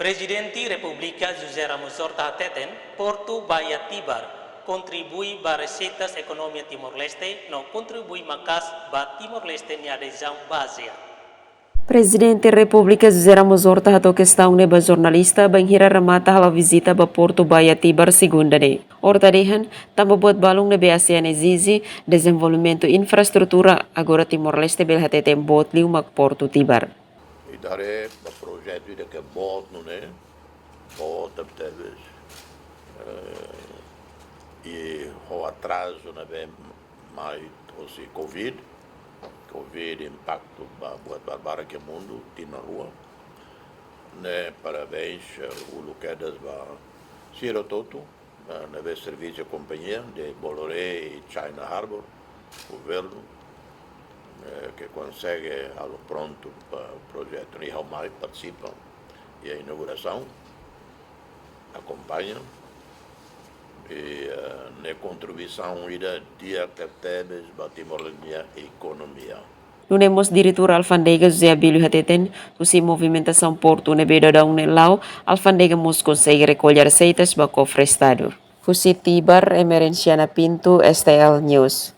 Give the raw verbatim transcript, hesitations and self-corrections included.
Prezidente Repúblika José Ramos Horta hateten, Portu Baía Tibar kontribui ba reseitas ekonomia Timor-Leste no kontribui maka'as ba Timor-Leste nia adezaun ba ASEAN. Prezidente Repúblika José Ramos Horta hato'o kestaun ne'e ba jornalista bainhira remata halo vizita ba Portu Baía Tibar segunda ne'e. Horta dehan, tanba buat balun ne'ebé ASEAN ezije, dezenvolvimentu infraestrutura, agora Timor-Leste bele hateten boot liu mak Portu Tibar. I dare ba projetu ida ke boot nune'e, boot tebes, eh, i ho atrazu ne'ebé mai hosi covid, covid impaktu ba buat barbarak iha mundu, tinan rua. Ne'e parabéns, eh, uluk kedas ba sira hotu, eh, ne'ebé servisu kompañia de Bolloré i China Harbour, governu, eh, ke konsege halo prontu ba projetu ne'e, ha'u mai partisipa iha inaugurasaun, akompaña, i, eh, ne'e kontribuisaun ida di'ak tebes ba Timor nia ekonomia. Nune'e mós Diretór Alfándega José Abílio hateten, husi movimentasaun portu ne'ebé daudaun ne'e la'o, Alfándega mós konsege rekolla reseitas ba kofre Estadu. Husi Tibar, Emerenciana Pinto, S T L News.